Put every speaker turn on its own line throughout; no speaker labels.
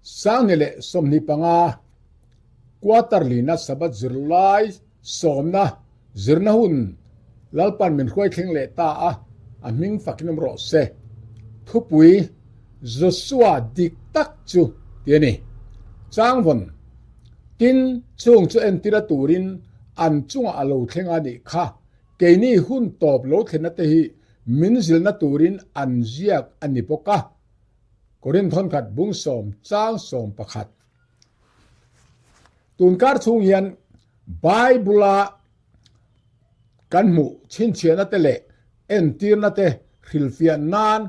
Sangni leh 25 quarter lina Sabbath zirlai sawmna zirna hun Lalpan min hruai thleng leh ta a, a hming fakin awm rawh se. Thupui Joshua dik tak chu ti a ni. Changvawn, Tin, chung chu entira turin an chungah a lo thleng a nih kha. Keini hun tawp lo thlenna te hi min zilna turin an ziak a ni bawk a. Korinth thawnkhat bung sawm chang 11. Tunkar chhung hian Bible-a kan hmuh chhinchhiahna te leh entirna te hrilhfiah nan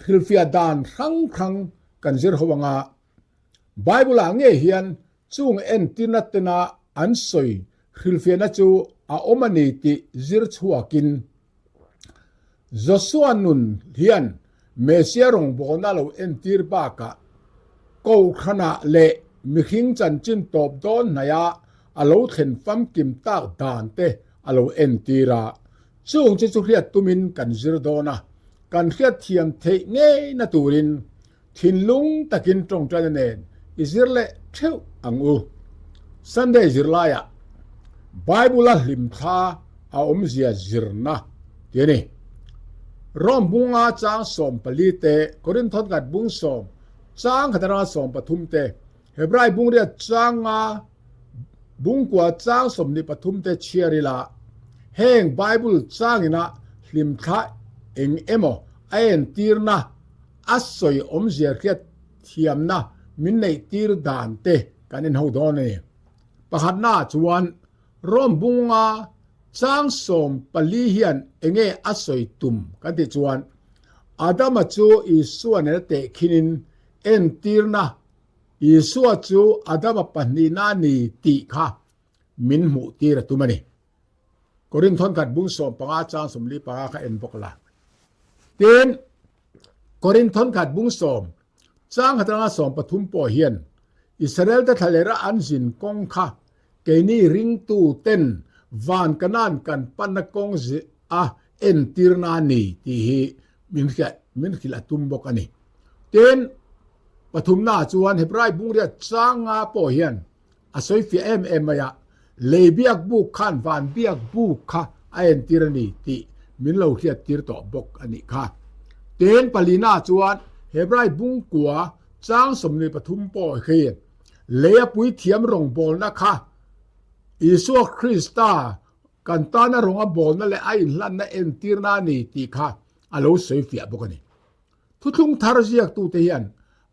hrilhfiah dan hrang hrang kan zir ho anga Bible-ah ngei hian chung entirna tena an sawi hrilhfiahna chu a awm a ni tih zir chhuakin Joshua nun hian Messia rawngbawlna lo entir bakah Kohhranah leh mihring chanchin tawp dawn hnaia a lo thlen famkim tak dan te a lo entir a. Chung chu chu hriat tumin kan zir dawn a, kan hriatthiam theih ngeina turin Thinlung takin tawngtaina nen i zir leh theuh ang u. Sunday zirlaiah Bible-a hlimthla a awmzia zirna ti a ni. Rome bunga chang 14 te, Korinth thawnkhat bung sawm chang khat atanga 13 te, Hebrai bungriat chang nga bungkua chang 23 te chhiar ila heng Bible changina hlimthla eng emaw a entirna A sawi awmzia hriat thiamna min neih tir dan te kan inho dawn a ni. Pakhatna ah chuan Rome bunga chang 14 hian enge a sawi tum kan tih chuan Adama chu Isua nena tehkhinin entirna Isua chu Adama pahnihna a ni tih kha min hmuh tir a tum a ni. Korinth thawnkhat bung 15 chang 45 kha en bawk la. Tin, Korinth thawnkhat bung sawm chang khat atanga 13 pawh hian Israel te thlalera an zin kawng kha keini ringtu ten van kanan kan panna kawng a entirna a ni tih hi min min hrilh a tum bawk a ni. Tin, pathumna chuan Hebrai bungriat chang nga pawh hian A sawi fiah em em mai a, lei biak buk khan van biak buk kha a entir a ni tih min lo hriat tir tawh bawk a nih kha. Tin, palina chuan Hebrai bungkua chang 23 pawh hi lei a puithiam rawngbawlna kha Isua Krista kan tana rawng a bawlna leh a inhlanna entirna a ni tih kha a lo sawi fiah bawk a ni. Thuthlung thar ziaktute hian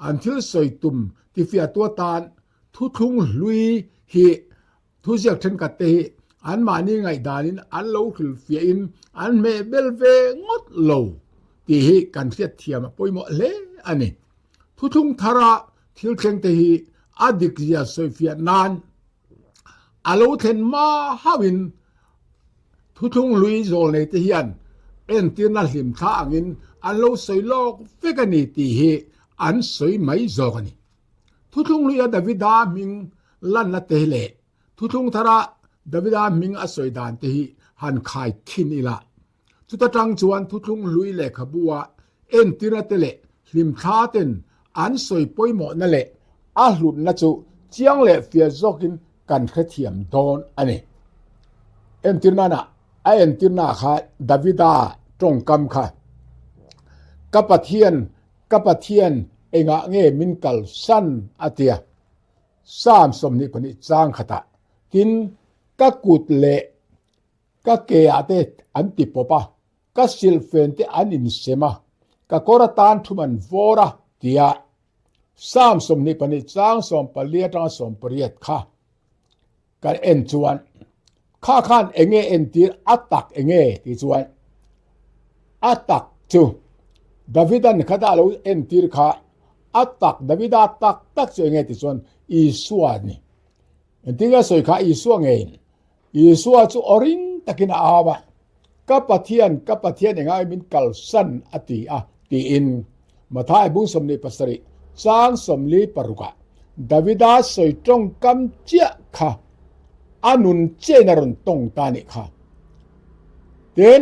an thil sawi tum tifiahtu atan Thuthlung hlui hi thuziak thenkhat te hi anmahni ngaihdanin an lo hrilhfiahin an hmeh bel ve ngawt lo tih hi kan hriatthiam a pawimawh hle a ni. Thuthlung thara thil thleng te hi a dikzia sawifiah nan a lo thlen hma hauhin thuthlung hlui zawl nei te hian entirna hlimthla angin an lo sawi lawk vek a ni tih hi an sawi mai zawk a ni. Thuthlung hluia Davida hming lanna te hi leh Thuthlung thara Davida hming a sawi dan te hi han khai khin ila. Chuta tang chuan Thuthlung hlui lehkhabu-a entirna te leh hlimthla ten an sawi pawimawhna leh a hlutna chu chiang leh fiah zawkin kan hrethiam dawn a ni. Entirnana a entirna kha Davida tawngkam kha Ka Pathian Ka Pathian engah nge min kalsan a tia? Psalm 22 chang khatah tin ka kut leh ka ke ah te an ti pawp a, ka silhfen te an insem a, ka kawr atan thum an vawr a tia Psalm 22 chang 14 atanga 18 kha kan en chuan kha khan enge entir a tak enge tih chuan a tak chu Davidan khata lo entir kha a tak Davida tak tak chu enge tih chuan Isua ni entinge sawi kha Isua ngeiin Isua chu awring takin a au a ka Pathian ka Pathian engai min kalsan a ti a tiin Mathai bung 27 chang 46 Davida sawi tawngkam chiah kha a nun chiahin a rawn tawng ta nih kha. Tin,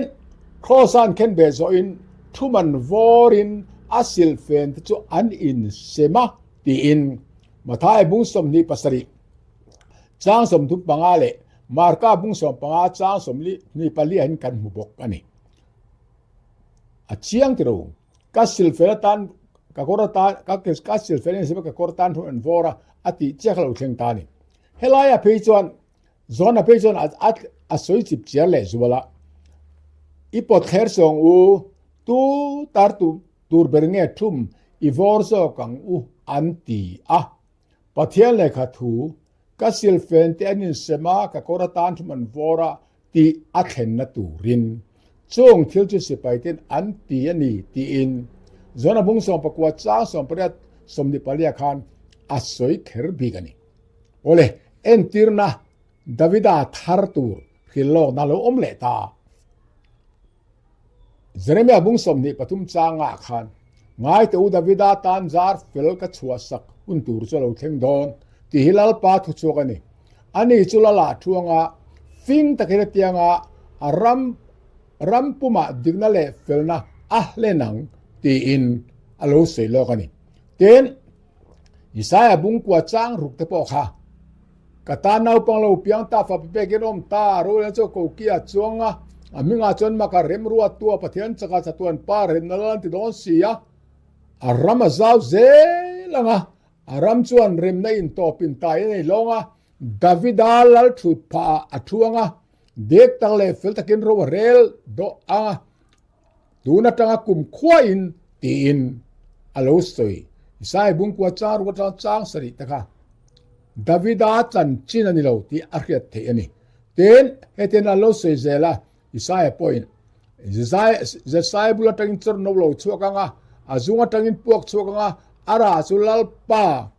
Kross-a'n khen ve zawhin thuman vawrin a silhfen te chu an insem a. tiin Matthai bung 27 chang 35 leh Marka bung 15 chang 24 ah hian kan hmu bawk a ni. A chiang tiro ka silfel atan ka kawr atan ka ka silfel in ka kawr atan thu an vawr a a tih chiah kha lo thleng ta a ni. Helaia phei chuan John-a phei chuan a sawi chip chiar leh zual a, I pawt thler sawng u, tu tar tur ber nge thum i vawr zawk ang u an ti a. Pathian lehkha thu, ka silfen te an insem a, ka kawr atan thum an vawr a tih a thlenna turin chung thil chu sipai ten an ti a ni tiin John-a bung sawmpakua chang sawmpariat 24 khan a sawi kher bik a ni. Awle, entirna Davida thar tur hrilhlawkna lo awm leh ta. Jeremia bung 23 changah khan, Ngaite u Davida tan zar fel ka chhuahsak hun tur chu a lo thleng dawn, tih hi Lalpa thuchhuak a ni. Ani chu Lala thu anga fing takin hetianga a ram ram pumah dikna leh felna a hlen ang tiin a lo sawi lawk a ni. Tin, Isaiah bungkua chang ruk te pawh kha ka tan naupang lo piang ta fa pekin awm ta rorel chu koki a chuang a, a hmingah chuan maka remruat tu a Pathian chaka chatuan pa remna lal an ti dawn si a, a ram a zau zel ang a, a ram chuan remna intawpin tai a nei lawng a, Davida lal thut phah ah a thu ang a, dek tak leh fel takin ro a rel dawh ang a. Tun atanga kum khuain tiin a lo sawi. Isaiah bungkua chang ruk atanga chang sarih te kha Davida chanchin a ni lo tih a hriat theih a ni. Tin, hetiang a lo sawi zel a, Isaiah pawhin, Jesai bul atangin chawr no lo chhuak ang a, a zung atangin puak chhuak ang a, a rah chu Lalpa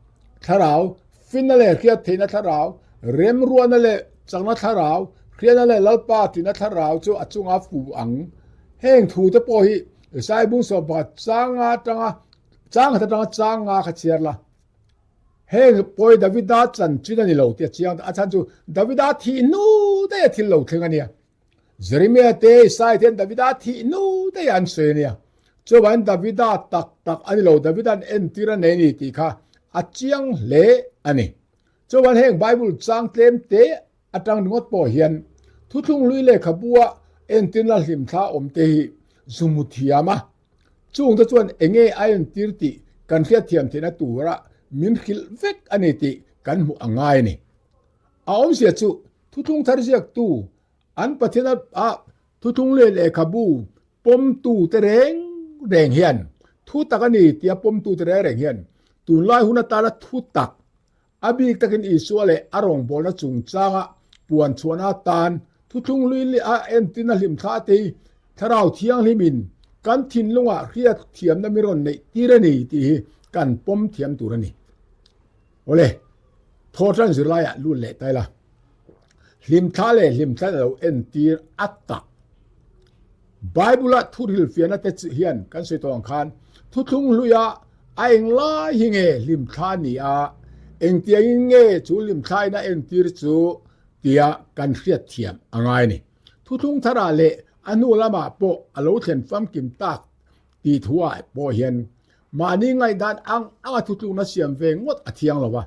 thlarau, finna leh hriat theihna thlarau, remruahna leh chakna thlarau, hriatna leh Lalpa tina thlarau chu a chunga fu ang. Heng thu te pawh hi Isai bung 11 changa atanga chang khat atanga chang nga kha chhiar la. Heng pawi Davida chanchin a ni lo tih a chiang a chhan chu Davida thih hnu daih a thil lo thleng a nia. Jeremia te Isai te hian Davida thih hnu daih an sawi a nia. Chuvangin Davida tak tak a ni lo, Davida'n entir a nei a ni tih kha a chiang hle a ni. Chuan heng Bible chang tlem te atang ringawt pawh hian thuthlung hlui lehkhabua entirna hlimthla awm te hi zu hmu thiam a, chungte chuan enge a entir tih kan hriatthiam theihna tura min hrilh vek a ni tih kan hmuh a ngai a ni. A awmzia chu thuthlung thar ziaktu an Pathian a thuthlung leh lehkhabu pawmtu te reng reng hian thu tak a ni tia pawmtu te reng reng hian tunlai hun atana thu tak A bik takin Isua leh a rawngbawlna chungchanga puan chhuahna atan thuthlung hlui leh a entirna hlimthla te hi Thlarau Thianghlimin kan thinlungah hriat thiamna mi rawn neih tir a ni tih hi kan pawm thiam tur a ni. Awle, thawhtan zirlaiah lut leh ta ila. Hlimthla leh hlimthla lo entir a tak. Bible-a thurhilfiahna te hian kan sawi tawh ang khan thuthlung hluia a englai hi nge hlimthla ni a, engtiangin nge chu hlimthlain a entir chu tia kan hriatthiam a ngai a ni. Thuthlung tharah leh a hnu lamah pawh a lo thlen famkim tak tih thuah pawh hian mahni ngaihdan ang anga thutlukna siam ve ngawt a thiang lo va.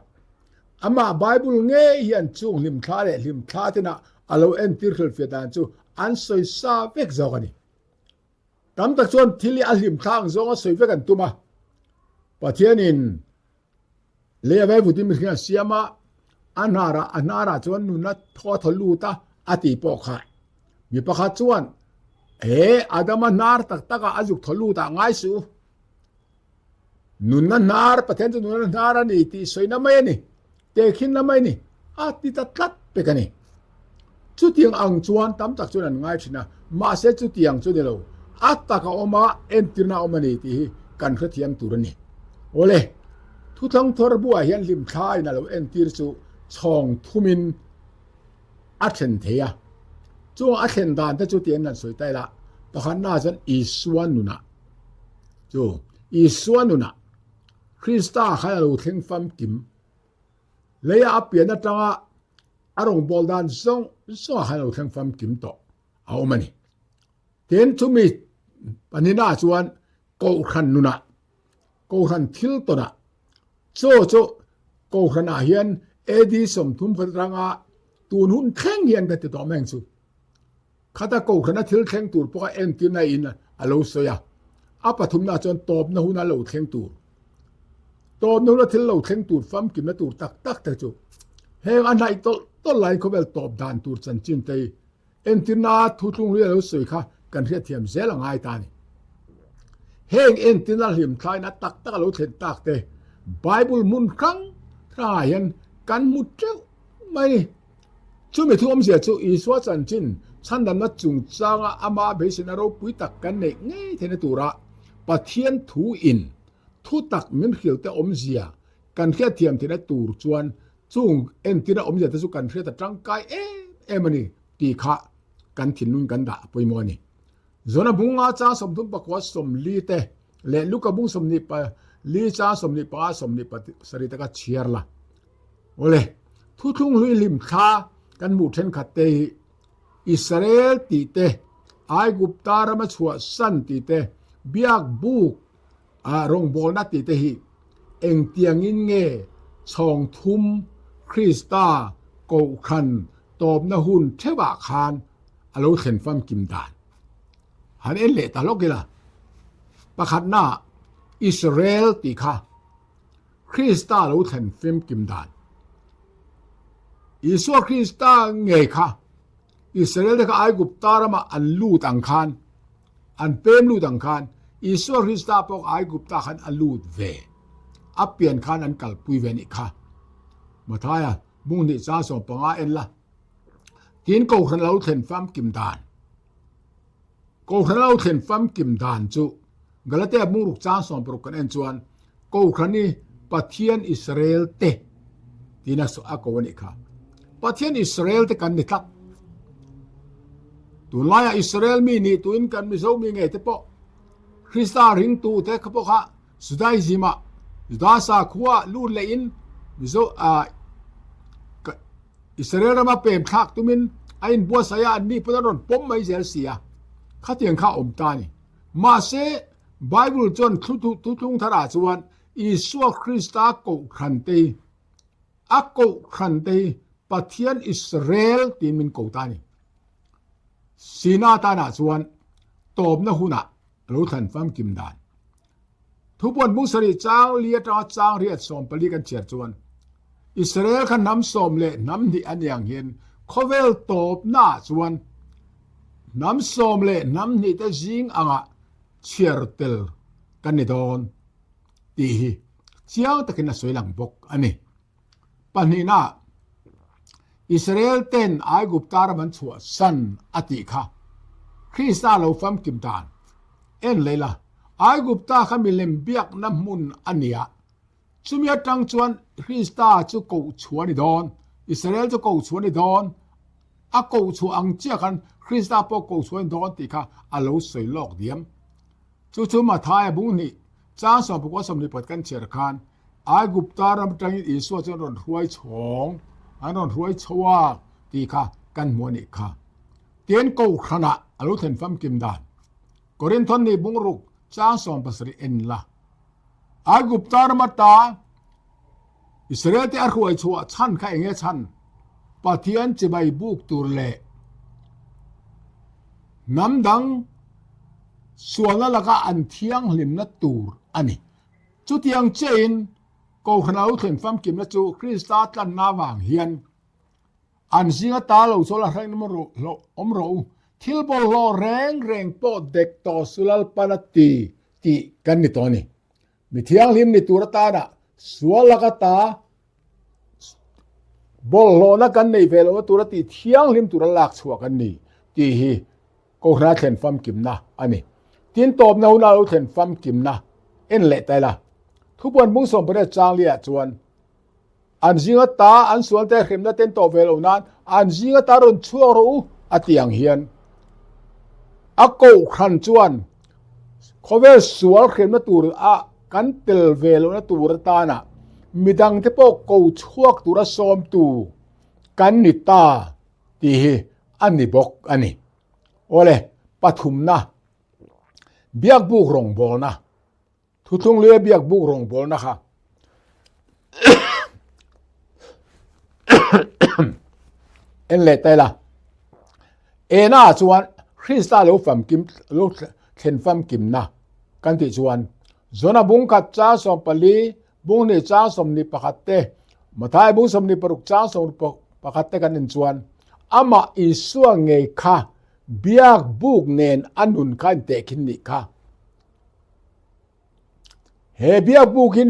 Amah Bible ngei hian chung hlimthla leh hlimthla tena a lo entir hrilhfiah dan chu an sawi sa vek zawk a ni. Tam tak chuan thil hi a hlimthla ang zawnga sawi vek an tum a. Pathianin Lei a vaivutin mihring a siam a, a hnarah a hnarah chuan nunna thaw a thaw lut a, a tih pawh kha. Mi pakhat chuan, He Adama hnar tak takah a zuk thaw lut ah ngai suh u. Nunna hnar, Pathian chu nunna hnar a ni tih sawina mai a ni, tehkhinna mai a ni, a ti ta tlat pek a ni. Chutiang ang chuan tam tak chuan an ngai thin a, mahse chutiang chu ni lo, a tak a awm a, entirna a awm a ni tih hi kan hrethiam tur a ni. Awle, thuthlang thawr buah hian hlimthla in a lo entir chu chhawng thumin a thlen thei a, chung a thlen dan te chu tiin an sawi ta ila, pakhatna chuan Isua nunah chu Isua nunah Krista khan a lo thleng famkim leia a pian atanga a rawngbâwl dan zawng zawngah khan a lo thleng famkim tawh a awm a ni. Tin, chumi pahnihnaah chuan Kohhran nunah, Kohhran thil tawnah. Chaw chu Kohhranah hian AD 30 khat atanga tun hun thleng hian ka ti tawh mai ang chu. Khata Kohhrana thil thleng tur pawh a entirna in a lo sawi a. A pathumna chuan tawpna huna lo thleng tur. Tawpna huna thil lo thleng tur famkimna tur tak tak te chu heng a hnaih tawlh tawlh laiin khawvel tawp dan tur chanchin te hi Entirna thuthlung hlui a lo sawi kha kan hriatthiam zel a ngai ta a ni. Heng entirna hlimthlaina tak tak a lo thlen tak te Bible hmun hrang hrangah hian kan hmu teuh mai a ni. Chumi thu awmzia chu Isua chanchin chhandamna chungchanga ama beiseina ropui tak kan neih ngei theihna tura Pathian thu in thutak min hrilh te awmzia kan hriatthiam theihna tur chuan Chung entirna awmzia te chu kan hriat a tangkai em em a ni tih kha kan thinlung kan dah a pawimawh a ni. Zona bunga chang 34 40 te leh Luka bung 24 chang 25 27 te kha chhiar la. Awle, thuthlung hlui hlim thla kan hmuh thenkhat te hi Israel tih te, Aigupta rama chhuah san tih te, biak buk A rawngbawlna tih te hi engtiangin nge chhawng thum Krista kohhran tawpna hun theuhah khan a lo thlen famkim dan? Han en leh ta hlawk ila. Pakhatna, Israel tih kha Krista lo thlen famkim dan. Isua Krista ngei kha Israel te kha Aigupta ramah an lut ang khan An pem lut ang khan Isua Krista pawh Aigupta khan a lut ve. A pian khan an kalpui ve nih kha. Mathaia bung hnih chang 15 en la. Tin Kohhran lo thlen famkim dan. Kohhran lo thlen famkim dan chu Galatia bung ruk chang 60 kan en chuan Kohhran hi Pathian Israel te tiin a ko a nih kha. Pathian Israel te kan ni tlat. Tunlaiah Israel mi nih tuin kan Mizo mi ngei te pawh Krista ringtu te kha pawh kha Judaism ah Juda sakhua lut leh in Mizo ah Israel rama pem thlak tumin a inbuatsaih a an ni pawn an rawn pawm mai zel si a. Khatiang kha a awm ta a ni. Mahse Bible chuan thuthlung tharah chuan Isua Krista kohhran te hi a kohhran te hi Pathian Israel tiin min ko ta a ni. Sina tanah chuan tawpna hunah a lo thlan famkim dan. Thupuan bung sarih chang li atanga chang riat 14 kan chhiar chuan Israel kha hnam sawm leh hnam hnih a ni ang hian khawvel tawpnaah chuan hnam sawm leh hnam hnih te zing angah chhiar tel kan ni dawn tih hi chiang takin a sawi lang bawk a ni. Pahnihna, Israel ten Aigupta ram an chhuah san a tih kha Krista lo famkim dan en leh la, Aigupta kha milem biakna hmun a ni a, chumi atang chuan Krista chu koh chhuah a ni dawn, Israel chu koh chhuah a ni dawn, a koh chhuah ang chiah khan Krista pawh koh chhuah a ni dawn tih kha a lo sawi lawk diam. Chu chu Mathaia bung hnih chang 10 24 kan chhiar khan Aigupta ram atangin Isua chu an rawn hruai chhawng, an rawn hruai chho a tih kha kan hmu a nih kha. Tin Kohhranah a lo thlen famkim dan. Korinthon nih bungruk chang 17 en la. Aigupta ram ata Israel te a hruai chhuah chhan kha enge chhan? Pathian chibai buk tur leh hnam dang sualna laka an thianghlimna tur a ni. Chutiang chiahin Kohhran a lo thlen famkimna chu Krista tlanna avang hian an zinga ta lo chu la hreng awm rawh u. Thil bawlhhlawh reng reng pawh dek tawh su Lalpan a ti tih kan ni tawh a ni. Mi thianghlim ni tur atana sual laka ta bawlhhlawhna kan nei ve lohna tura tih thianghlim tura lak chhuah kan ni tih hi Kohhran a thlen famkimna a ni. Tin tawpna huna lo thlen famkimna en leh ta ila. Thupuan bung 18 chang liah chuan an zinga ta an sual te hremna ten tawh ve loh nan an zinga ta rawn chhuak rawh u a ti ang hian a kohhran chuan khawvel sual hremna tur a kan tel ve lohna tur atana midang te pawh ko chhuak tura sawmtu kan ni ta tih hi a ni bawk a ni. Awle, pathumna, biakbuk rawngbawlna, thuthlung luia biakbuk rawngbawlna kha. En leh ta ila. Ena chuan Krista lo famkim lo thlen famkimna kan tih chuan Jona bung khat chang 14 bung hnih chang 21 te Mathai bung 26 chang 11 te kan en chuan amah Isua ngei kha biak buk nen a nun kha intehkhin nih kha. He biak buk hi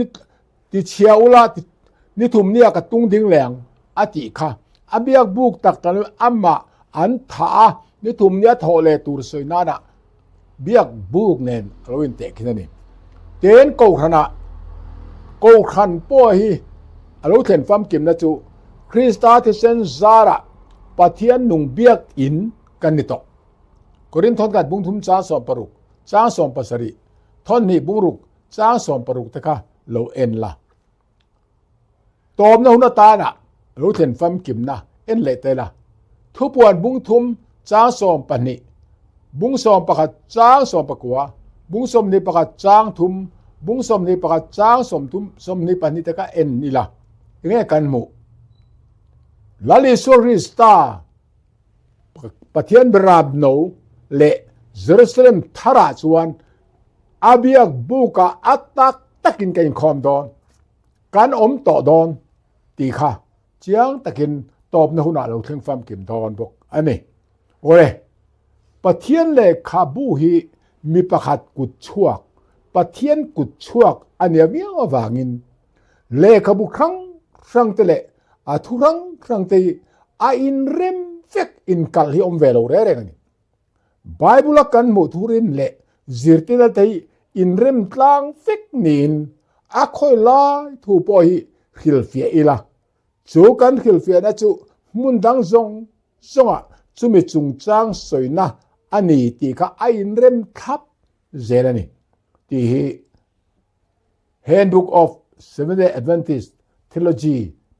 ti chhia ula ni thum nia ka tung ding leh ang a tih kha. A biak buk tak tak amah an thah a ni thum nia thawh leh tur sawi nana biak buk nen a lo intehkhin a ni. Tin Kohhranah Kohhran pawh hi a lo thlen famkimna chu Krista thisen zarah Pathian nung biak in kan ni tawh. Korinth thawnkhat bung thum chang 16 chang 17 Thawnhnih bungruk chang 16 te kha lo en la. Tawmna hun atana lo thlen famkimna en leh ta ila. Thupuan bung thum chang 12, bung 11 chang 19, bung 21 chang thum, bung 21 chang 30, 22 te kha en ila. Enge kan hmuh? Lal Isua Krista Pathian Beramno leh Jerusalem tharah chuan a biak bukah a tak takin ka inkhawm dawn, kan awm tawh dawn tih kha chiang takin tawpna hunah lo thleng famkim dawn bawk a ni. Awle, Pathian lehkhabu hi mi pakhat kut chhuak, Pathian kut chhuak a nia viau avangin lehkhabu hrang hrang te leh a thu hrang hrang te hi a inrem vek inkalh hi awm ve lo reng reng a ni. Bible a kan hmuh thurin leh zirtirna te hi inrem tlang vek niin a khawi lai thu pawh hi hrilhfiah ila. Chu kan hrilhfiahna chu hmun dang zawng zawngah chumi chungchang sawina a ni tih kha a inrem thlap zel a ni tih hi Handbook of Seventh-day Adventist Theology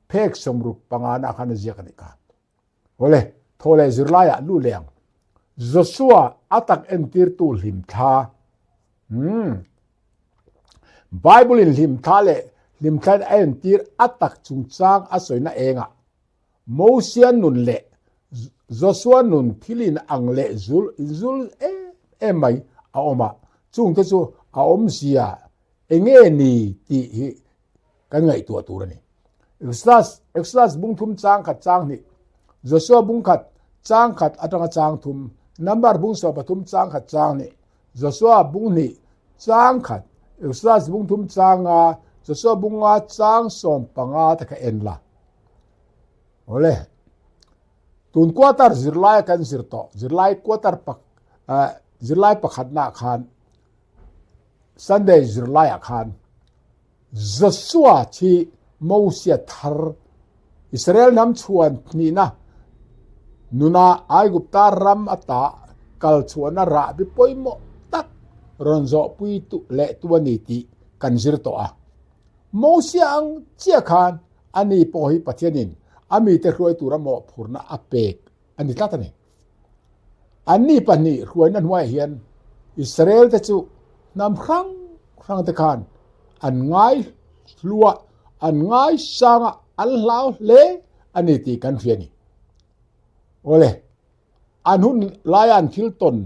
phek 65 na khan a ziak a nih kha. Awle, thaw leh zirlaiah lu leh ang. Joshua a tak entirtu hlimthla. Hmm. Bible in hlimthla leh hlimthla in a entir a tak chungchang a sawina engah Mosia nun leh Joshua nun thil in ang leh zul inzul em em mai a awm a, chungte chu a awmzia enge ni tih hi kan ngaihtuah tur a ni. Exodus, Exodus bung thum chang khat chang hnih, Joshua bung khat chang khat atanga chang thum, Number bung 13 chang khat chang hnih, Joshua bung hnih chang khat, Exodus bung thum chang nga, Joshua bung nga chang 15 te kha en la. Awle, tun quarter zirlai kan zir tawh, zirlai quarter pak, zirlai pakhatna khan Sunday zirlaiah khan Joshua chi Mosia thar Israel hnam chhuan hnihna nuna Aigupta ram ata kal chhuahna rahbi pawimawh tak rawn zawhpui tu leh tu a ni tih kan zir tawh a. Mosia ang chiah khan ani pawh hi Pathianin a mite hruai tura mawhphurhna a pek a ni tlat a ni. Anni pahnih hruaina hnuaiah hian Israel te chu hnam hrang hrang te khan an ngai hlua, an ngai sanga, an hlau hle a ni tih kan hria a ni. Awle, an hun laia an thil tawn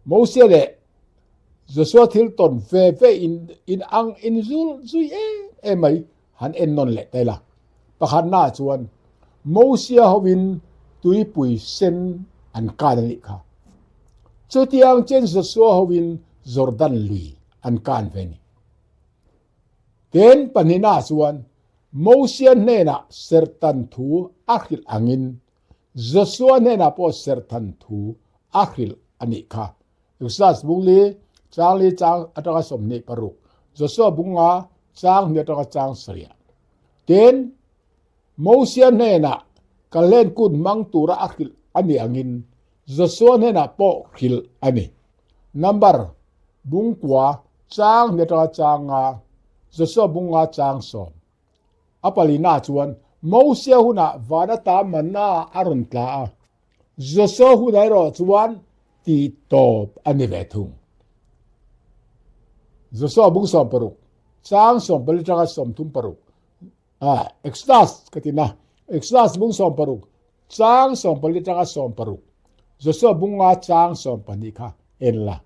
Mosia leh Joshua thil tawn ve ve in in ang in zul zui em em mai han en nawn leh ta ila. Pakhatnaah chuan Mosia hovin tuipui sen an kan a nih kha. Chutiang chen Joshua hovin Jordan lui an kan ve a ni. Tin, pahnihnaah chuan Mosia hnenah serhtan thu a hrilh angin Joshua hnenah pawh serhtan thu a hrilh a nih kha. Exodus bung li, chang li chang atanga 26, Joshua bung nga chang hnih atanga chang sarih. Tin, Mosia hnenah Kalhlen kut hmang tura a hrilh a nih angin Joshua hnenah pawh hrilh a ni. Number, bung kua, chang hnih atanga chang nga, Joshua bung nga chang sawm. A palina chuan Mosia hunah van ata manna a rawn tla a, Joshua hunah erawh chuan tih tawp a ni ve thung. Joshua bung 16, chang 14 atanga 36, ah, Exodus ka ti na. Exodus bung 16, chang 14 atanga 16, Joshua bunga chang 12 kha en la.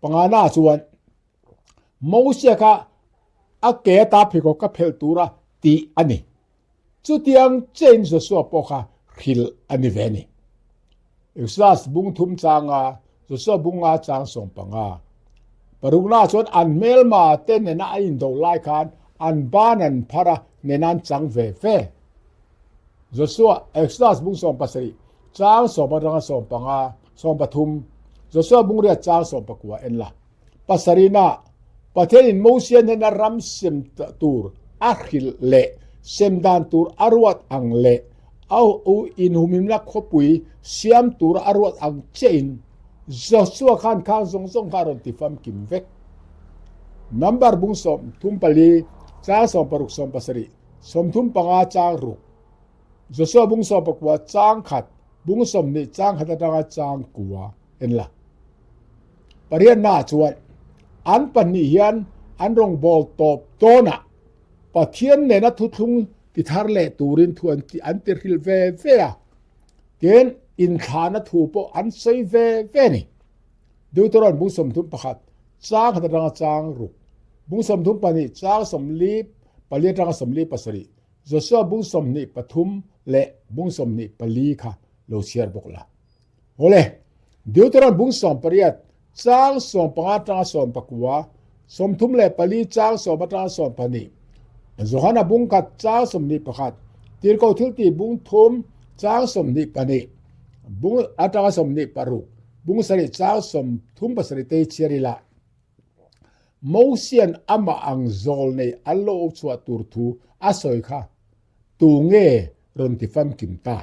Pangana chuan Mosia kha a ke ata pheikhawk kha phelh tura tih a ni. Chutiang chiahin Joshua pawh kha hrilh a ni ve a ni. Exodus bung thum changa Joshua bunga chang 15. Parukna chuan an hmelma te nena a indo lai khan an ban an phar a nena an chang ve ve. Joshua Exodus bung 17 chang sawm atanga 15 13 Joshua bung riat chang 19 en la. Pasarihna, Pathianin Mosia hnena ram sem tur a hrilh leh sem dan tur a ruat ang leh a inhumhimna khawpui siam tura a ruat ang chiahin Joshua khan khang zawng zawng kha a rawn ti famkim vek. Number bung 34, chang 16 17, 35 chang ruk, Joshua bung 19 chang khat, bung 20 chang khat atanga chang kua en la. Pariatnaah chuan an pahnih hian an rawngbâwl tawp tawnah Pathian nena thuthlung ti thar leh turin thu an ti an ti hrilh ve ve a, tin inthlahna thu pawh an sawi ve ve a ni. Deuteron bung 31 chang khat atanga chang ruk, bung 32 chang 44 atanga 47, Joshua bung 23 leh bung 24 kha lo chhiar bawk la. Awle, Deuteron bung 18, chang 15 atanga 19, 34 chang 10 atanga 12, Johana bung khat chang 21, Tirhkoh thiltih bung thum chang 22, bung atanga 26, bung sarih chang 37 te hi chhiar ila. Mosian amah ang zawl nei an lo chhuah tur thu a sawi kha tu nge rawn ti famkim ta?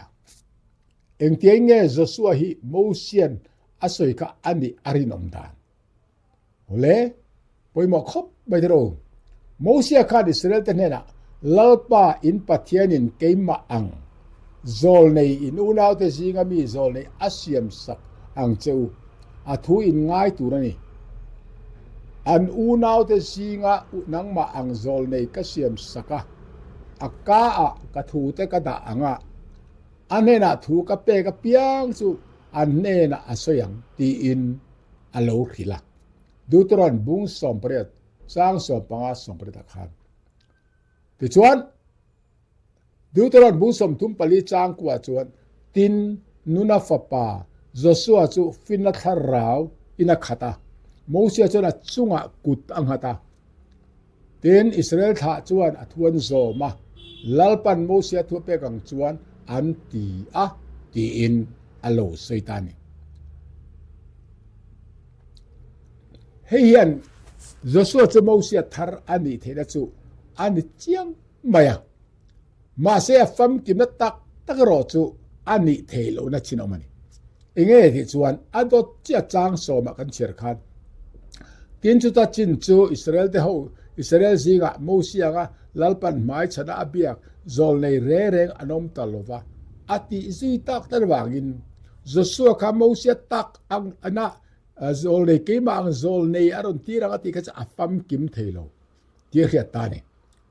Engtiang nge Joshua hi Mosian a sawi kha a nih a rinawm dan? Awle, pawimawh khawp mai tiraw u. Mosia khan Israel te hnenah, Lalpa in Pathianin keimah ang, zawlnei in unaute zinga mi zawlnei a siam sak ang che u, a thu in ngai tur a ni. An unaute zinga nangmah ang zawlnei ka siam sak a, a ka ah ka thute ka dah ang a, A hnenah thu ka pek apiang chu an hnenah a sawi ang tiin a lo hrilh a. Deuteron bung 18 chang 15 18 ah khan. Tichuan, Deuteron bung 34 chang kuah chuan tin Nuna fapa Joshua chu finna thlarau in a khat a, Mosia chuan a chungah kut a nghat a. Tin, Israel thlah chuan a thu an zawm a, Lalpan Mosia thu a pek ang chuan an ti a, tiin a lo sawi ta a ni. Hei hian Joshua chu Mosia thar a nih theihna chu a ni chiang mai a. Mahse a famkimna tak tak erawh chu a nih theih lohna chin a awm a ni. Enge tih chuan a dawt chiah chang sawmah kan chhiar khan tin chuta chin chu Israel te ho Israel zingah Mosia anga Lalpan hmai chhana a biak zawl nei reng reng an awm ta lova a tih zui tak tak avangin Joshua kha Mosia tak ang ana zawl nei keimah ang zawl nei a rawn tir ang a tih kha chu a famkim thei lo tih a hriat ta a ni.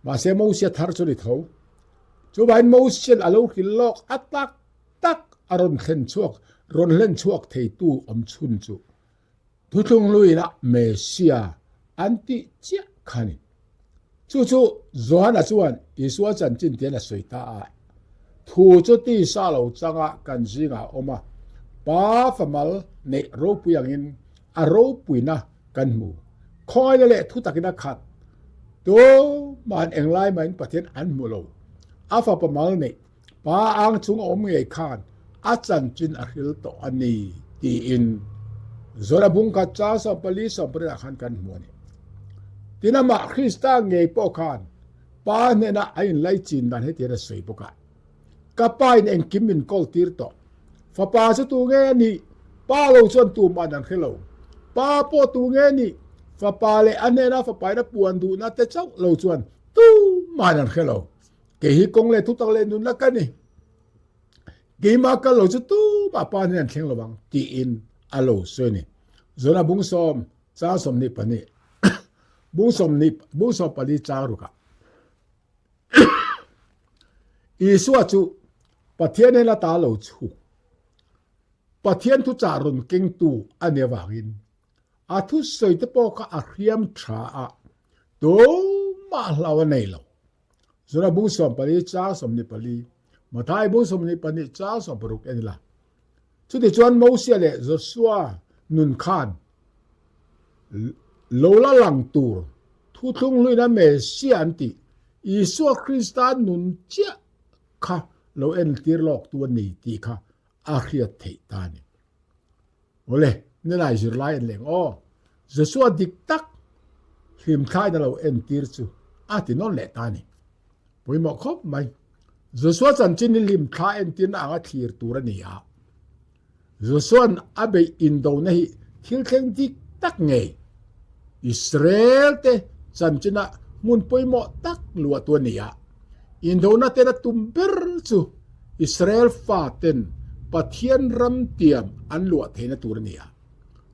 Mahse Mosia thar chu ni tho. Chuvangin Mosian a lo hrilh lawk a tak tak a rawn thlen chhuak, rawn hlen chhuak theitu awm chhun chu Thuthlung Hluina Messia an tih chiah kha a ni. Chu chu Johana chuan Isua chanchin tian a sawi ta a, Thu chu tisa lo changa kan zingah a awm a, Pa famal neih ropui angin a ropuina Kan hmu. Khawngaihna leh thu takin a khat. Tumahan englai mahin Pathian an hmu lo. A fapa mal neih, pa ang chung a awm ngei khan a chanchin a hril tawh a ni tiin Zora bung khat chang 14 18 ah khan kan hmu a ni. Tin amah Krista ngei pawh khan Pa hnenah a inlaichin dan hetiang a sawi bawk a. Ka pa in engkim min kawl tir tawh. Fapa chu tu nge a nih? Pa lo chuan tuman an hre lo. Pa pawh tu nge a nih? Fapa leh a hnena fapa in a puan duhna te chauh lo chuan tuman an hre lo. Kei hi kawng leh thutak leh nunna ka ni. Keimah kal lo chu tumah pa hnen an thleng lo ang tiin a lo sawi a ni. Zona bung sawm, chang 22, bung 20, bung 14 chang rukah. Isua chu Pathian hnen ata lo chhuk, Pathian thuchah rawn kengtu a nih avangin a thusawi te pawh kha a hriam tha a, tumah hlau a nei lo. Zura bung 14 chang 24, Mathai bung 22 chang 16 en ila. Chutichuan Mosia leh Joshua nun khan lo la lang tur thuthlung hluina Messia an tih Isua Krista nun chiah kha lo entir lawk tu a ni tih kha a hriat theih ta a ni. Awle, nilai zirlai an leng aw. Joshua dik tak hlimthlaina lo entir chu a ti nawn leh ta a ni. Pawimawh khawp mai. Joshua chanchin hi hlimthla entirna anga thlir tur a ni a. Joshua'n a beih indona hi thil thleng dik tak ngei Israel te chanchina hmun pawimawh tak luahtu a ni a. Indona ten a tum ber chu Israel faten Pathian ram tiam an luah theihna tur a ni a.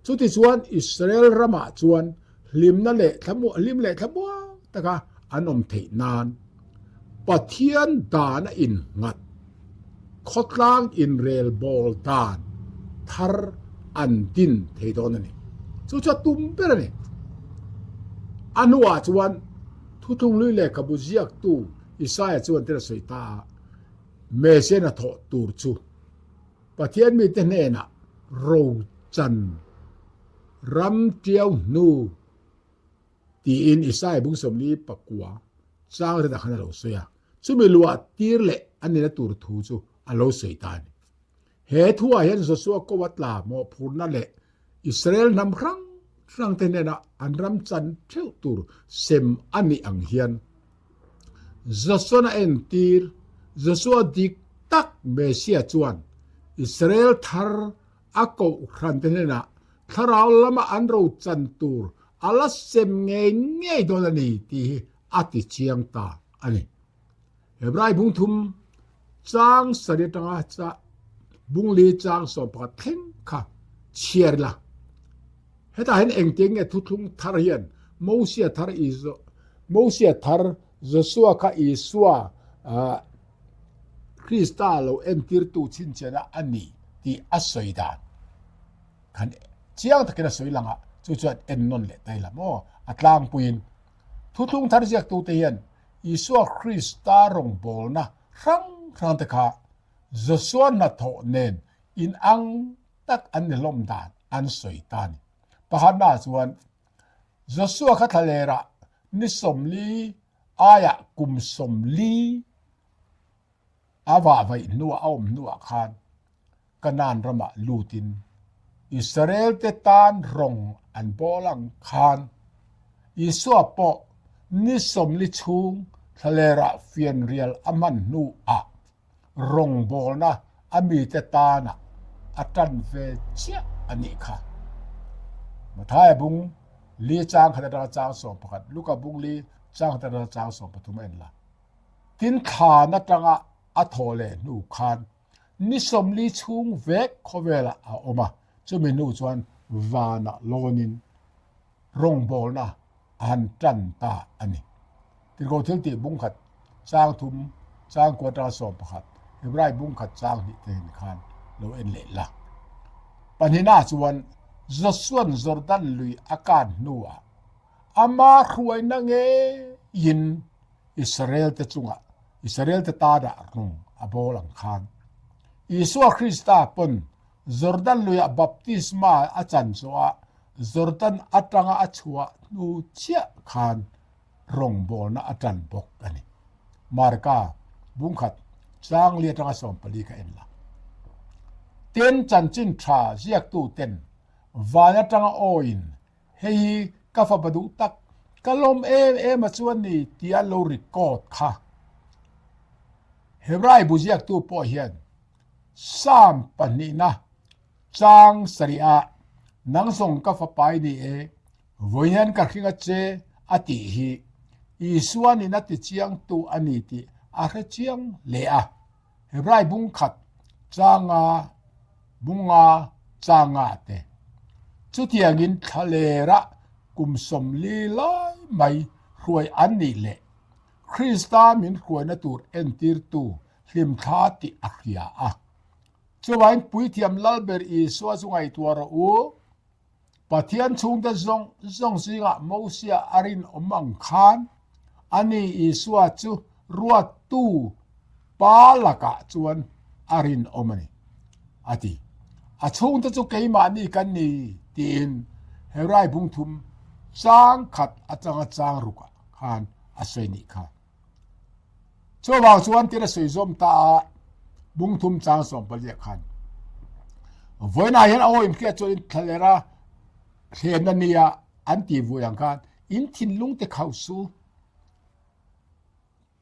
Chutichuan Israel ramah chuan hlimna leh hlim leh thlamuang taka an awm theih nan Pathian dan a innghat, khawtlang inrelbawl dan thar an din thei dawn a ni. Chu chu a tum ber a ni. A hnuah chuan Thuthlunglui lehkhabu ziaktu Isaiah chuan thil a sawi ta a, Messiah hnathawh tur chu Pathian mite hnenah rochan ram tiau hnu tiin Isaiah bung 49 chang rinah khan a lo sawi a. Chumi luah tir leh a nina tur thu chu a lo sawi ta a ni. He thuah hian Joshua ko a tla mawhphurhna leh Israel hnam hrang hrangte hnena an ram chan theuh tur sem a nih ang hian Joshua-na entir Joshua dik tak Messiah chuan Israel thar a kohhrante hnenah thlarau lama an ro chan tur a la sem ngei ngei dawn a ni tih hi a ti chiang ta a ni. Hebrai bung thum chang sari atanga cha bung li chang 11 thleng kha chhiar ila. Hetah hian engtiang nge thuthlung thar hian Mosia thar Mosia thar Joshua kha Isua Krista lo entirtu chhinchhiahna a ni tih a sawi dan khan chiang takin a sawi lang a, chu chuan ennawn leh ta ila maw? A tlangpuiin thuthlung thar ziaktute hian Isua Krista rawngbawlna hrang hrangte kha Joshua hnathawh nen inang tak an ni hlawm dan an sawi ta a ni. Pakhatnaah chuan Joshua kha thlalerah ni 40 aiah kum 40 a vahvaih hnuah a awm hnuah khan Kanaan ramah lutin Israel-te tan rawng an bawl ang khan Isua pawh ni 40 chhung thlalerah fianrial a hman hnuah rawngbawlna a mite tana a tan ve chiah a nih kha. Mathaia bung li chang khat atanga chang 11, Luka bung li chang khat atanga chang 13 a en la. Tin thlan atanga a thawh leh hnu khan ni 40 chhung vek khawvelah a awm a, chumi hnu chuan vanah lawnin rawngbawlna a han tan ta a ni. Tirhkoh thil tih bung khat chang thum chang kua atanga 11, Hebrai bung khat chang hnih te hin khan lo en leh la. Pahnihnaah chuan Joshua'n Jordan lui a kan hnuah ama hruaina ngeiin Israel te chungah Israel te tanah rawng a bawl ang khan Isua Krista pawn Jordan luiah baptisma a chan zawhah Jordan atanga a chhuah hnu chiah khan rawngbawlna a tan bawk a ni. Marka bungkhat chang li atanga 14 ka en la. Tin chanchin tha ziaktu ten van atanga awiin hei hi ka fapa duh tak ka lawm em em a chuan ni tia lo record kha. Hebrai bu ziaktu pawh hian Psalm pahnihna chang sarih ah nang zawng ka fapa i ni e, vawiin hian ka hring a che a tih hi Isua nin a ti chiangtu a ni tih a hre chiang hle a. Hebrai bung khat changa bunga changa te chutiangin thlalerah kum 40 lai mai hruai an nih leh Krista min hruaina tur entirtu. hlimthla tih a hria a. Chuvangin Puithiam Lalber Isua chu ngaihtuah rawh u. Pathian chhungte zawng zawng zingah Mosia a rinawm ang khan ani Isua chu ruattu Pa lakah chuan a rinawm a ni, a ti. A chhungte chu keimahni kan ni tiin Hebrai bungthum chang khat atanga chang rukah khan a sawi nih kha. Chuvang chuan tir a sawi zawm ta a, bungthum chang sawmpaliah khan. Vawiinah hian a aw inhriat chuan in thlalera hlenna nia an tih vui ang khan in thinlung te khauh su.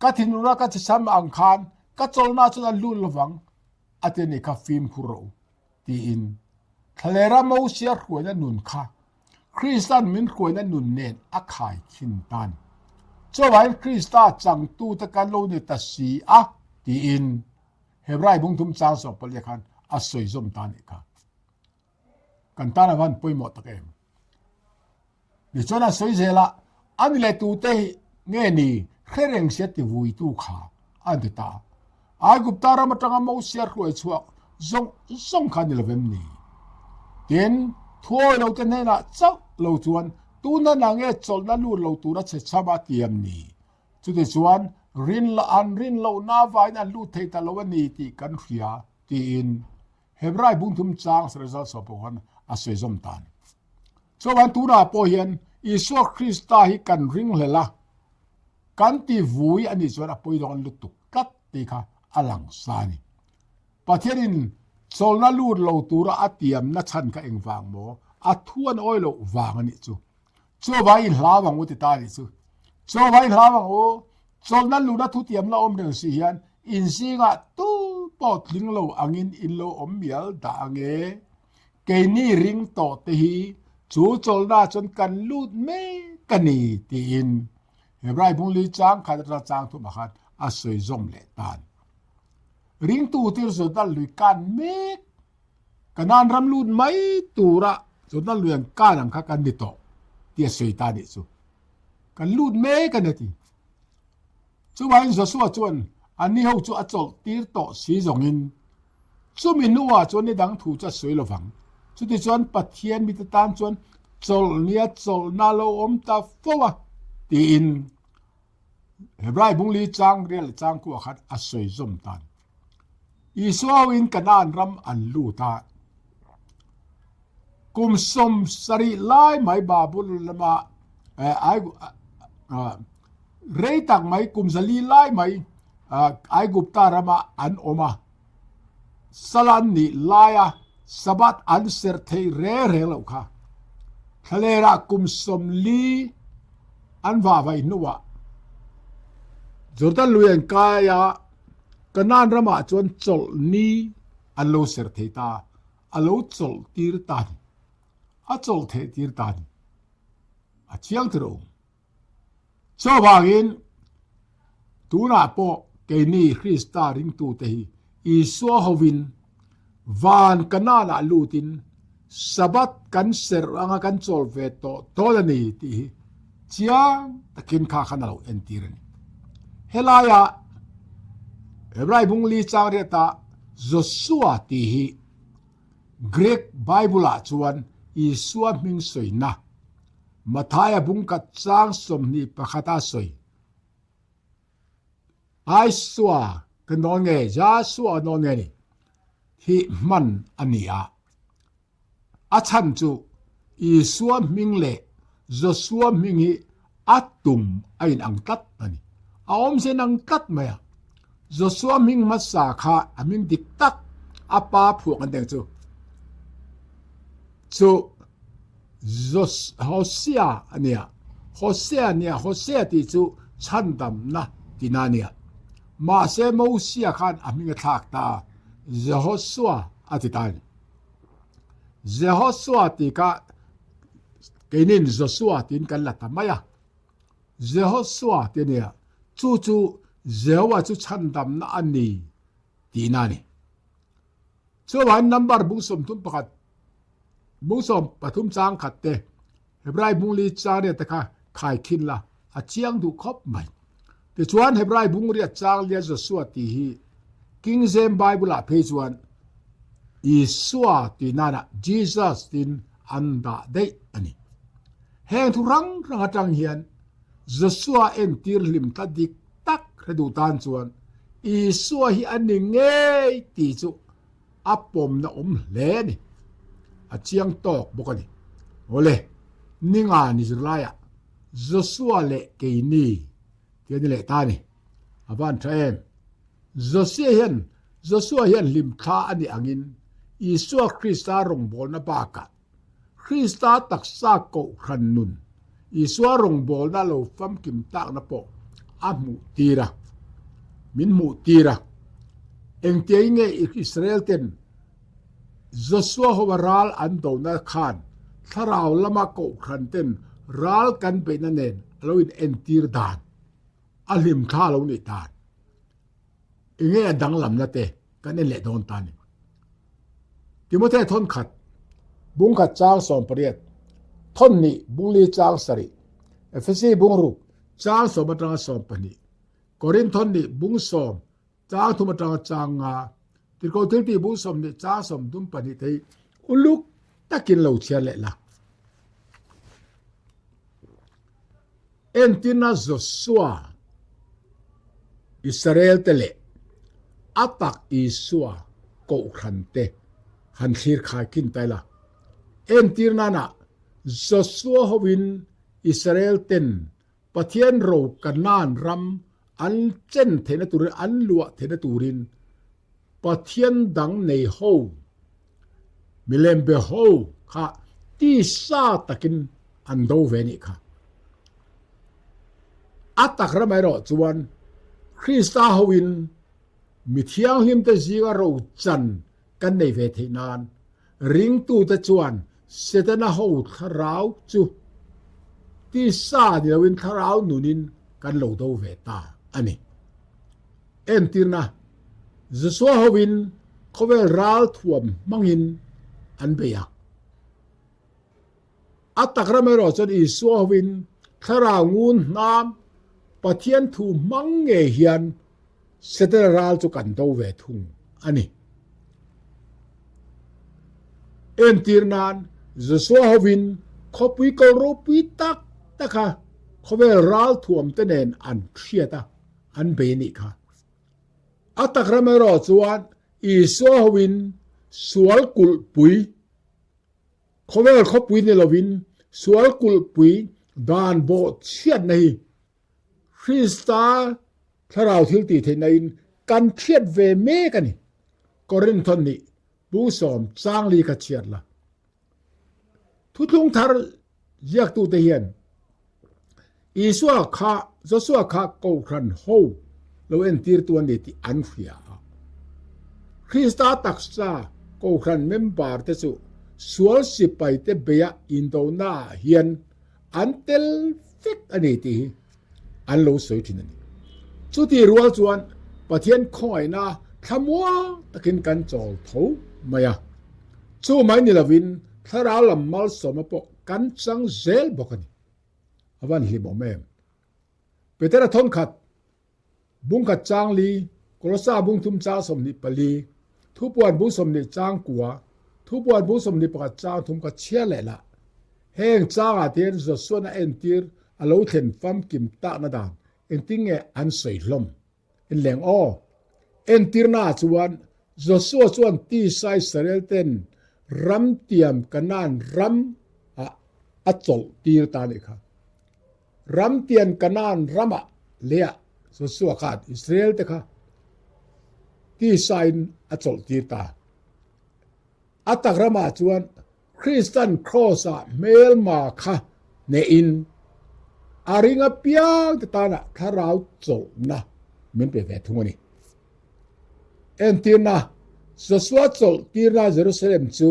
Ka thinlung a ka chisam ang khan ka chawlhna chuan a lut lovang a ti a nih kha fimkhur rawh u tiin thlalera Mosia hruaina nun kha Krista'n min hruaina nun nen a khai thin ta a ni. Chuvangin Krista changtute kan lo ni ta si a tiin Hebrai bungthum chang sawmpaliah khan a sawi zawm ta a nih kha. Kan tan a van pawimawh tak em? Tichuan a sawi zel a, a ni leh tute hi nge ni hre reng sia ti vuitu kha a ni ta. Aigupta ram atanga Mosia hruai chhuak zawng zawng kha ni lovem ni? Tin, thuawi lote hnenah chauh lo chuan tuna na nge chawlhna lut lo tura che chham a tiam ni? Chutichuan, rin an rin lohna avangin an lut thei ta lo a ni tih kan hria, tiin Hebrai bungthum chang result saw pawh khan a sawi zawm ta a ni. Chuan tunah pawh hian Isua Krista hi kan ringhlel a, kan ti vui a nih chuan a pawi dawn lutuk tlat tih kha a lang sa a ni. Pathianin chawlhna lut lo tura a tiamna chhan kha engvang maw? A thu an awi loh vang a nih chu. Chawva i hlau ang u ti ta nih chu. Chawva i hlau ang u, chawlhna luna thutiam la awm reng si hian in zingah tu pawh tling lo angin in lo awm mial dah ang e. Keini ring tawh te hi chu chawlhna chuan kan lut mek a ni tiin Hebrai bungli chang khat atanga chang thumah khan a sawi zawm leh tan. Ringtu tir Jordan lui kan mek. Kanaan ram lut mai tura Jordan lui an kan ang kha kan ni tawh tih a sawi ta nih chu. Kan lut mek a ni a ti. Chuvangin Joshua chuan anni ho chu a chawlh tir tawh si zawngin chumi hnuah chuan ni dang thu chu a sawi lovang. Chutichuan Pathian mite tan chuan chawlh nia chawlhna lo awm ta fo a tiin Hebrai bungli chang rial leh chang kuah khan a sawi zawm ta a ni. Isua hoin Kanaan ram an lut a, kum 70 lai mai Babul lama rei tak mai kum 400 lai mai Aigupta rama an awm a, sal an nih laia Sabbath an serh thei reng reng loh kha. Thlalerah kum 40 an vahvaih hnuah Jordan lui an kai a, Kanaan ramah chuan chawlh ni an lo ser thei ta, a lo chawlh tir ta ni. A chawlh theih tir ta ni. A chiang tir awm. Chuvangin tunah pawh keini Krista ringtute hi Isua hovin van Kanaanah lutin Sabbath kan serh anga kan chawl ve tawh dawn a ni tih hi chiang takin kha khan a lo entir a ni. Helaia Hebrai bungli chang riata Joshua tih hi Greek Bible-ah chuan Isua hming sawina Mathaia bungkhat chang 21 a sawi. Isua ka nawn nge, Jasua ka nawn nge ni hi hman a ni a. A chhan chu Isua hming leh Josua hming hi a tum a inang tlat a ni. A awmze inang tlat mai a. Josua hming hmasa kha a hming dik tak a pa phuah kan tih ang chu chu Hosea a nia. Hosea nia, Hosea tih chu chhandamna tihna a nia. Mahse Mosia khan a hming a thlak ta a, Jehosua a ti ta a ni. Jehosua tih kha keinin Josua tiin kan la ta mai a. Jehosua tih a nia, chu chu Jehovah chu chhandamna a ni tihna a ni. Chuvangin number bung 31 bung 13 chang khat te Hebrai bung li chang riat te kha khai khin la a chiang duh khawp mai. Tichuan Hebrai bung riat chang lia Joshua tih hi. King James Bible-ah phei chuan Isua tih nanah Jesus tiin an dah daih a ni. Heng thu hrang hrang atang hian Joshua entir hlim tla dik tak hre duh tan chuan Isua hi a ni ngei tih chu a pawmna awm hle a ni. A chiang tawk bawk a ni. Awle, ninga ni zirlaiah Joshua leh keini tih a ni leh ta a ni. A van tha em? Josia hian Joshua hian hlimthla a nih angin Isua Krista rawngbawlna bakah Krista taksa kohhran nun Isua rawngbawlna lo famkim takna pawh a hmuh tir a, min hmuh tir a. Engtiangin nge Israel ten Joshua hova ral an dona khan thlarau lama kohhran ten ral kan beihna nen a lo inentir dan? A hlimthla lo nih dan enge a danglamna te kan en leh dawn ta ni. Timothea thawn khat, bung khat chang 18, thawn hnih bung li chang sarih, Efesi bung ruk chang sawm atanga 12, Korinth thawn hnih bung sawm chang thum atanga chang nga, Tirhkoh thiltih bung 20 chang 32 te hi uluk takin lo chhiar leh la. Entirna Josua, Israel-te leh a tak Isua kohhrante han thlir khai khin ta ila. Entirnana Josua hovin Israel-ten Pathian ro Kanaan ram an chen theihna turin, an luah theihna turin Pathian dang nei ho, milem be ho kha tisa takin an do ve nih kha. A tak ram erawh chuan Krista hoin mi thianghlimte zinga ro chan kan nei ve theih nan ringtute chuan Setana ho thlarau chu tisa ni loin thlarau nunin kan lo do ve ta a ni. Entirna, Joshua hoin khawvel ral thuam hmangin an bei a. A tak ram erawh chuan Isua hoin thlarau ngun hnam Pathian thu hmang ngei hian Setana ral chu kan do ve thung a ni. Entir nan, Joshua hovin khawpui kal ropui tak taka khawvel ral thuam te nen an hriat a, an bei a nih kha. A tak ram erawh chuan Isua hovin sual kulhpui, khawvel khawpui ni lovin sual kulhpui dan bawhchhiatna hi Krista thlarau thil tih theihna in kan hriat ve mek a ni. Korinthon nih Pu Sawm Changli kha chhiat la. Thuthlung thar ziaktute hian Isua kha Joshua kha Kohhran ho lo entirtu a ni tih an hria a. Krista taksa Kohhran member te chu sual sipaite beia indonaah hian an tel vek a ni tih hi an lo sawi thin a ni. Chuti rual chuan Pathian khawngaihna thlamuang takin kan chawl tho mai a. Chu mai ni lovin thlarau lam malsawmna pawh kan chang zel bawk a ni. A van hlimawm em? Petera thawnkhat Bungkhat chang li, Kolosa bung thum chang 24, Thupuan bung 20 chang kua, Thupuan bung 21 chang thum ka chhiar leh lah. Heng changah te hian Joshua-na entir a lo thlen famkim takna dan engtin nge an sawi hlawm? Inleng aw. Entirnaah chuan Joshua chuan tisa Israel ten ram tiam Kanaan ram ah a chawlh tir ta nih kha. Ramtian Kanaan ramah leiah Joshua khan Israel te kha tisain a chawlhtir ta. A tak ramah chuan Kristan Kraws-ah hmelma kha hnehin a ring apiang te tanah thlarau chawlhna min pe ve thung a ni. Entirna, Joshua chawlhtirna Jerusalem chu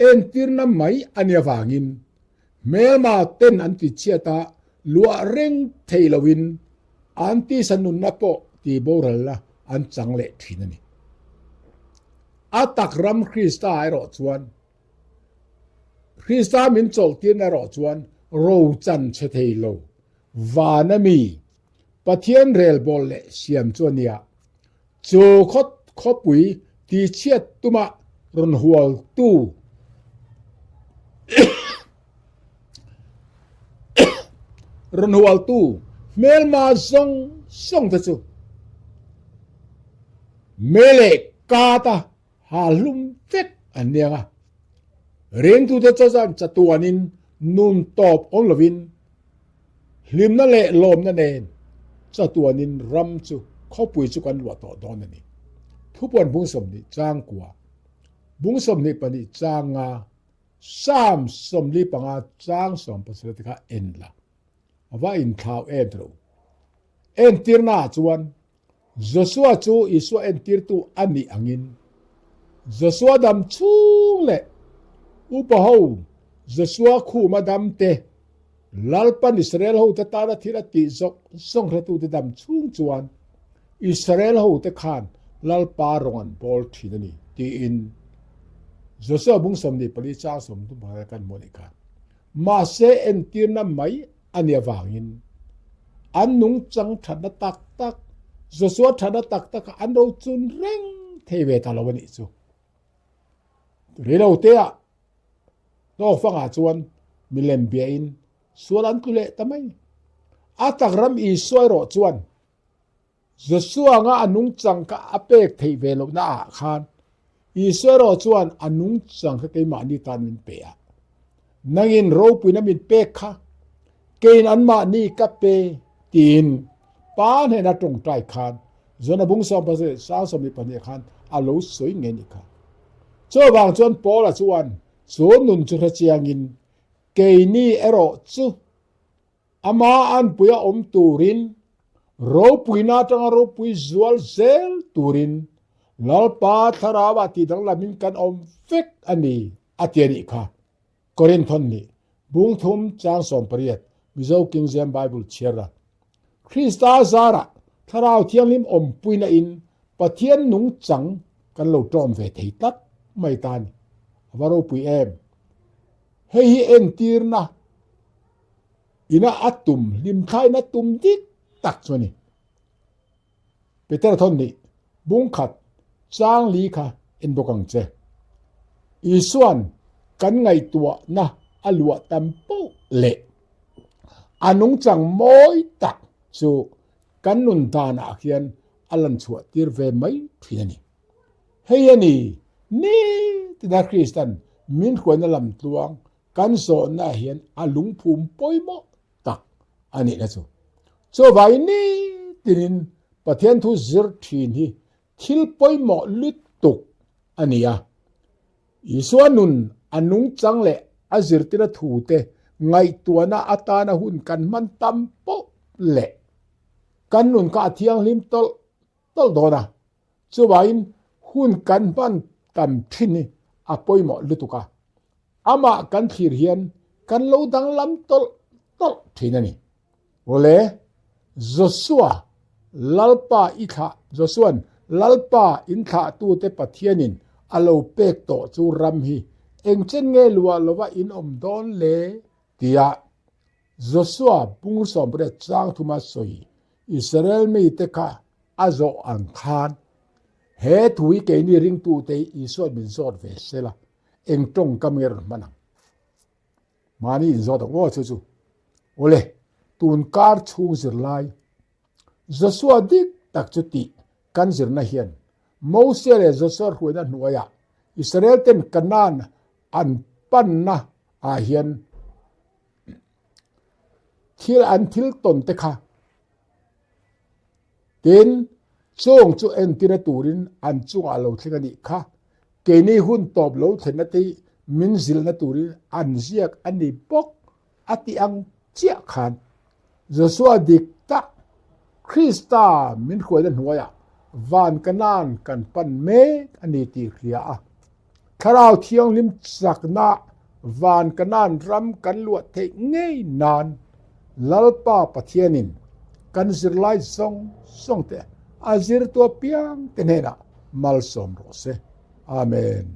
entirna mai a nih avangin Hmelma ten an ti chhiat a, luah reng thei loin an tisa nunna pawh ti boralna an chang leh thin a ni. A tak ram Krista erawh chuan Krista min chawlhtirna erawh chuan rochan chhe thei lo vana mi Pathian relbawl leh siam chu a nia. Chu khaw. khawpui tichhiat tuma rawn hualtu rawn hualtu hmelma zawng zawng te chu mei leh kata ha hlum vek an ni ang a. Ringtute chuan chatuanin nun tawp awm lovin Hlimna leh lawmna nen chatuanin ram chu khawpui chu kan luah tawh dawn a ni. Thupuan bung 20 chang kua, bung 22 chang nga, Psalm 45 chang 17 te kha en la. A va inthlau em tawh lo. Entirnaah chuan Joshua chu Isua entirtu a nih angin, Joshua dam chhung leh upa ho Joshua khuma dam te, Lalpan Israel hote tana thil a tih zawng zawng hretute dam chhung chuan Israel hote khan Lalpa rawng an bawl thin a ni, tiin Joshua bung 24 chang 30 pakhat a kan hmuh a nih kha. Mahse entirna mai a nih avangin an nungchang thatna tak tak, Joshua thatna tak tak ah an rochun reng thei ve ta lo a nih chu. Reiloteah hlawkfangah chuan milem biain sual an tlu leh ta mai. A tak ram Isua erawh chuan Joshua anga a nungchang kha a pek theih ve lohna ah khan Isua erawh chuan a nungchang kha keimahni tan min pe a. Nangin ropuina min pek kha keiin anmahni ka pe tiin Pa hnena tawngtai khan Jona bung 17 sang 22 khan a lo sawi ngei ni kha. Chuvang chuan Paula chuan chu nun chu hrechiangin keini erawh chu Ama anpuia awm turin, ropuina atanga ropui zual zel turin Lalpa Thlarauah tih danglamin kan awm vek a ni, a ti a nih kha. Korinthon nih, Bung thum chang 18, Mizo King James Bible chhiar a. Krista zarah Thlarau Thianghlim awmpuina in Pathian nungchang kan lo tawm ve thei tlat mai ta a ni. A va ropui em! Hei hi entirna Ina a tum hlimthlain a tum dik tak chu a ni. Peter thawn nih bung khat chang li kha en bawk ang che. Isuan kan ngaihtuahna a luah tam poh leh a nungchang mawi tak chu kan nun danah hian a lan chhuah tir ve mai thin a ni. Hei a ni, nitina Kristan min hruaina lamtluang Kan zawhna hian a lungphum pawimawh tak a nihna chu. Chuvangin nitinin Pathian thu zir thin hi thil pawimawh lutuk a ni a. Isua nun a nungchang leh a zirtira thute ngaihtuahna atana hun kan hman tam poh leh kan nun kha a thianghlim tawlh tawlh dawn a. Chuvangin hun kan hman tam thin hi a pawimawh lutuk a, amah kan thlir hian kan lo danglam tawlh tawlh thin a ni. Awle, Joshua Lalpa i thlah, Joshua'n Lalpa in thlahtute Pathianin a lo pek tawh chu ram hi engchen nge luah lova in awm dawn le? tia Joshua bung 18 chang thuma sawi Israel mite kha a zawh ang khan he thu hi keini ringtute hi Isua'n min zawt ve sela, eng tawngkam nge rawn hman ang? Mahni inzawt ang aw chu chu. Awle, tun kar chhung zirlai Joshua dik tak chu tih kan zirna hian Mosia leh Joshua hruaina hnuaiah Israel ten Kanaan an panna ah hian thil an thil tawn te kha Tin, chung chu entira turin an chungah lo thleng a nih kha. Keini hun tawp lo thlenna te hi min zilhna turin an ziak a ni bawk a tih ang chiah khan Joshua dik tak Krista min hruaina hnuaiah van Kanaan kan pan mek a ni tih hria a. Thlarau Thianghlim chakna van Kanaan ram kan luah theih ngei nan Lalpa Pathianin kan zirlai zawng zawng te a zirtu apiang te hnenah malsawm rawh se. Amen.